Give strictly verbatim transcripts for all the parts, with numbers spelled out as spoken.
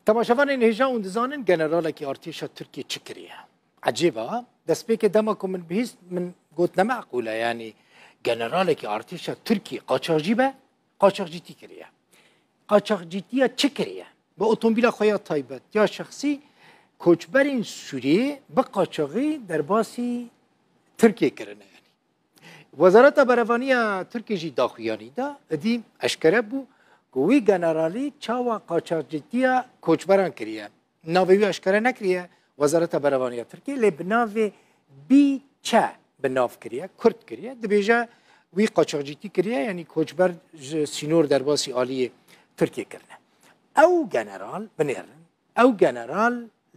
Temaşevanên hêja hûn dizanin generalekî artêşa Tirkiyê çi kiriye? Ecêb e, ha? Destpêkê dema ku min bihîst, min got ne meqûl e, yanî generalekî artêşa Tirkiyê qaçaxcî be, qaçaxcîtî kiriye. Qaçaxcîtiya çi kiriye? Bi otomobîla xwe ya taybet ya şexsî koçberên Sûriyê bi qaçaxî derbasî Tirkiyê kirine yanî. Wezareta Berevaniya Tirkiyê jî daxuyanî da, êdî eşkere bû ku wî generalî çawa qaçaxcîtiya koçberan kiriye. Navê wî eşkere nekiriye Wezareta Berevaniya Tirkiyê, lê bi navê Bîçe bi nav kiriye, kurt kiriye. Dibêje wî qaçaxcîtî kiriye, yanî koçber ji sînor derbasî aliyê Tirkiyê kirine. Ew general, binêrin, ew general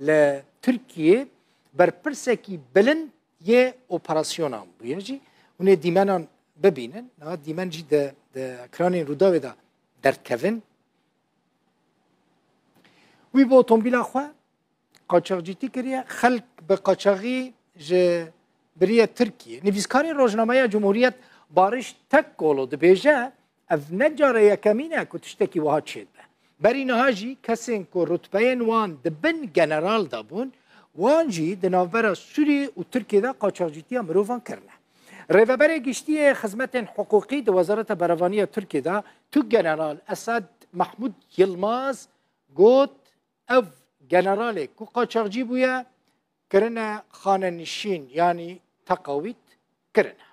li Tirkiyê berpirsekî bilind yê operasyonan bûye jî. Hûn ê dîmenan bibînin. Niha dîmen jî di, di ekranên Rûdawê de derdikevin. Wî bi otomobîla xwe qaçaxcîtî kiriye. Xelk bi qaçaxî ji biriye Tirkiyê. Nivîskarê rojnameya Cumhuriyet Barış Tekkolu dibêje, ev ne cara yekemîn e ku tiştekî wiha çêdibe. Berî niha jî kesên ku rutbeyên wan di bin general de bûn, wan jî di navbera Sûriyê û Tirkiyê de qaçaxcîtiya mirovan kirine. Rêveberê Giştî yê Xizmetên Hiqûqî di Wezareta Berevaniya Tirkiyê de Tûgeneral Esad Mahmud Yilmaz got, ev generalê ku qaçaxcî bûye, kirine xanenişîn, yanî teqawît kirine.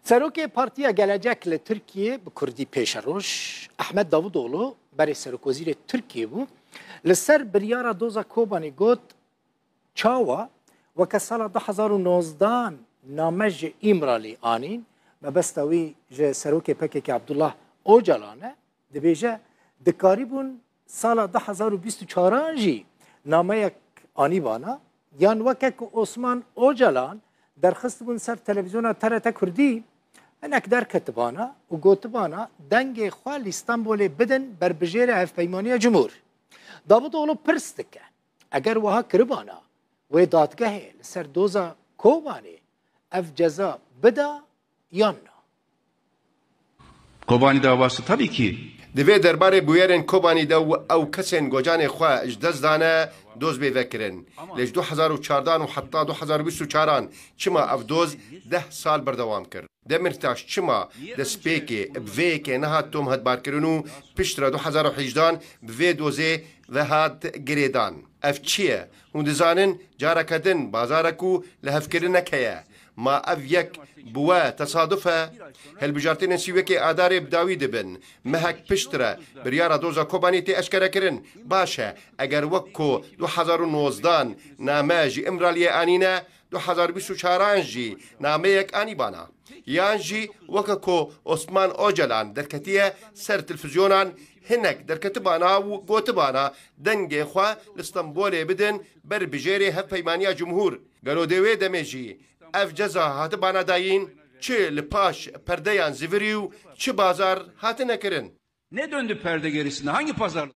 Serokê Partiya Gelecek li Tirkiyê, bi kurdî Pêşeroj, Ehmed Davutoglu, berê serokwezîrê Tirkiyê bû, li ser biryara doza Kobanê got, çawa weke sala du hezar û nozdehan name ji Îmralî anîn, mebesta wî ji serokê P K K Abdullah Ocalan e, dibêje, dikarîbûn sala du hezar û bîst û çaran jî nameyek anîbana, yan weke ku Osman Ocalan derxistibûn ser televîzyona T R T Kurdî, hinek derketibana û gotibana, dengê xwe li Stenbolê bidin berbijêrê Hevpeymaniya Cumhur. Davutoglu pirs dike, eger wiha kiribana, wê dadgehê li ser doza Kobanê ev ceza bida yan na? Kobanî davası tabii ki. Divê derbarê bûyerên Kobanî de û ew kesên gocanê xwe ji dest dane doz bê vekirin. Lê ji du hezar û çardan û heta du hezar û bîst û çaran çima ev doz deh sal berdewam kir? Demîrtaş çima destpêkê bi vê yekê nehat tomhetbarkirin û piştre du hezar û hejdan bi vê dozê ve hat girêdan? Ev çi ye? Hûn dizanin careke din bazarek û lihevkirinek heye. Ma ev yek bi we tesaduf e? Hilbijartinên sî û yekê Adarê bi dawî dibin. Mehek piştre biryara doza Kobanî tê eşkerekirin. Baş e, eger wek ku du hezar û nozdan name ji Îmraliyê anîne, du hezar bîst û çaran jî nameyek anîbana. Yan jî weke ku Osman Ocalan derketiye ser televîzyonan, hinek derketibana û gotibana dengê xwe li Stenbolê bidin ber bijêrê Hevpeymaniya Cumhur. Gelo dê wê demê jî ev ceza hatibana dayîn, çi li paş perdeyan zivirî û çi bazar hatine kirin? Ne döndü perde gerisinde? Hangi pazar?